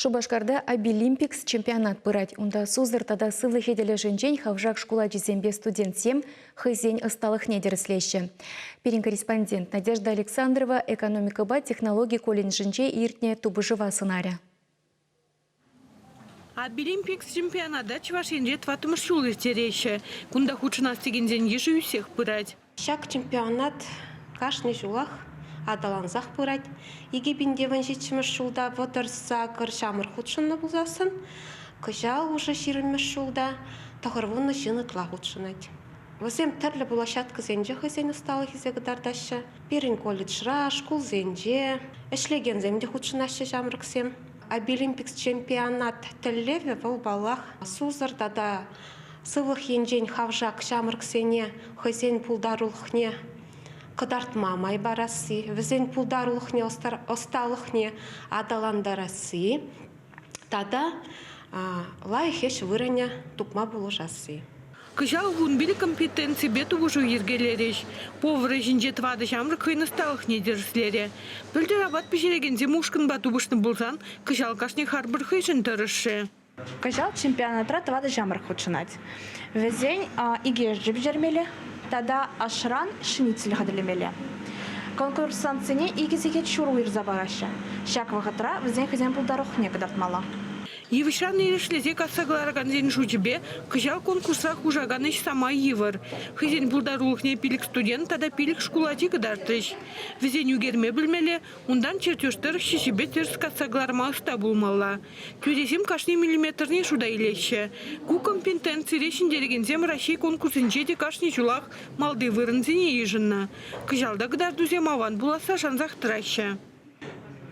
Шупашкарта Абилимпикс чемпионат пырать. Унта сусӑр тата сывлӑхӗ тӗлӗшӗнчен хавшак шкул ачисемпе студентсем хӑйсен ӑсталӑхне тӗрӗслеҫҫӗ. Пирӗн корреспондент Надежда Александрова экономикӑпа технологи колледжӗнче иртнӗ тупӑшӑва сӑнарӗ. Абилимпикс чемпионата Чӑваш Енре тӑваттӑмӗш ҫул ирттереҫҫӗ. Кунта хутшӑнас текенсен йышӗ ӳссех пырать. Ҫак чемпионат кашни ҫулах аталансах пырать. 2017 ҫулта 38 ҫамрӑк хутшӑннӑ пулсассӑн, кӑҫал уже 20-мӗш ҫулта 90 ҫын ытла хутшӑнать. Вӗсем тӗрлӗ площадкӑсенче хӑйсен ӑсталӑхӗсене кӑтартаҫҫӗ. Пирӗн колледжра, шкулсенче ӗҫлекенсем те хутшӑнаҫҫӗ ҫамрӑксем. Абилимпикс чемпионат тӗллевӗ вӑл, паллах, сусӑр тата сывлӑх енчен хавшак ҫамрӑксене хӑйсен пултарулӑхне кӑтартма май парасси, вӗсен пултарулӑхне, ӑсталӑхне аталантарасси тата лайӑх ӗҫ вырӑнӗ тупма пулӑшасси. Кӑҫал 15 компетенципе тупӑшу йӗркелерӗҫ. Повар ӗҫӗнче тӑватӑ ҫамрӑк хӑйӗн ӑсталӑхне тӗрӗслерӗ. Пӗлтӗр апат пӗҫерекенсем ушкӑнпа тупӑшнӑ пулсан, кӑҫал кашни харпӑр хӑйшӗн тӑрӑшрӗ. Кӑҫал чемпионатра тӑватӑ ҫамрӑк хутшӑнать. Вӗсен икӗ пӗҫермелле тата ашран шницель хатӗрлемелле. Конкурсантсене икӗ сехет ҫур уйӑрса параҫҫӗ. Ҫак вӑхӑтра вӗсен хӑйсен пултарулӑхне кӑтартмалла. Йывӑҫран эрешлесе касса кӑларакансен шучӗпе кӑҫал конкурсра хушакан ӗҫ самай йывӑр. Хӑйсен пултарулӑхне пилӗк студент тата пилӗк шкул ачи кӑтартрӗҫ. Вӗсен ӳкерме пӗлмелле, унтан чертеж тӑрӑх ҫӗҫӗпе тӗрӗс касса кӑларма ӑста пулмалла. Тӳресем кашни миллиметрне шута илеҫҫӗ. Ку компетенцире ҫӗнтерекенсем Раҫҫей конкурсӗнче те кашни ҫулах малти вырӑнсене йышӑннӑ. Кӑҫал та кӑтартусем аван пуласса шансах тӑраҫҫӗ.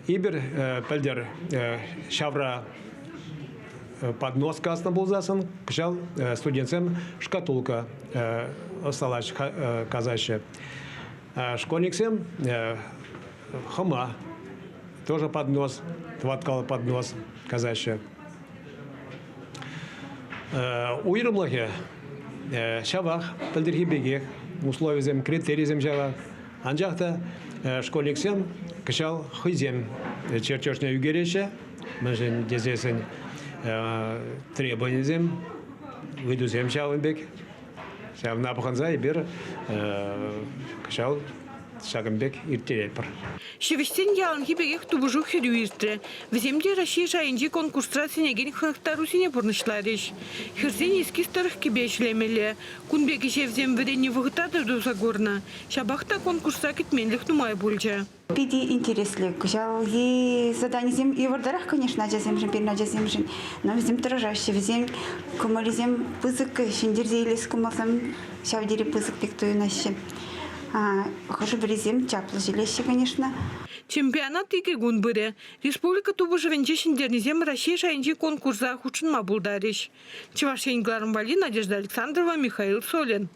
Эпир пӗлтӗр ҫавра поднос каснӑ пулсассӑн, кӑҫал студентсем шкатулка ӑсталаҫ касаҫҫӗ. Школьниксем хӑма, тоже поднос, тӑваткал поднос касаҫҫӗ. Уйрӑмлӑхӗ ҫавах, пӗлтӗрхи пекех, условисем, критерисем ҫавах. Анчах та школьниксем кӑҫал хӑйсем чертежне ӳкереҫҫӗ, мӗншӗн тесессӗн требованисем, ыйтусем ҫавӑн пек. Ҫавна пӑхӑнса эпир кӑҫал ҫакӑн пек ирттеретпӗр. Ҫӗвӗҫсен яланхи пекех тупӑшу хӗрӳ иртрӗ. Вӗсем те Раҫҫей шайӗнчи конкурсра сӗнекен хӑнӑхтарусене пурнӑҫларӗҫ. Хӗрсен эскиз тӑрӑх кӗпе ҫӗлемелле. Кун пек ӗҫе вӗсем вӗреннӗ вӑхӑтра та туса курнӑ. Ҫапах та конкурсра кӗтменлӗх нумай пулчӗ. Питӗ интереслӗ. Кӑҫалхи заданисем йывӑртарах, конечно, ачасемшӗн, пирӗн ачасемшӗн. Но вӗсем тӑрӑшаҫҫӗ, вӗсен кӑмӑлӗсем пысӑк, ҫӗнтерсе илес кӑмӑлсем ҫав тери пысӑк пек туйӑнаҫҫӗ. Хӑшӗ-пӗрисем чаплӑ ҫӗлеҫҫӗ, конечно. Чемпионат икӗ кун пырӗ. Республика тупӑшӑвӗнче ҫӗнтернисем Раҫҫей шайӗнчи конкурса хутшӑнма пултарӗҫ. Чӑваш Ен кӑларӑм валли Надежда Александрова, Михаил Солин.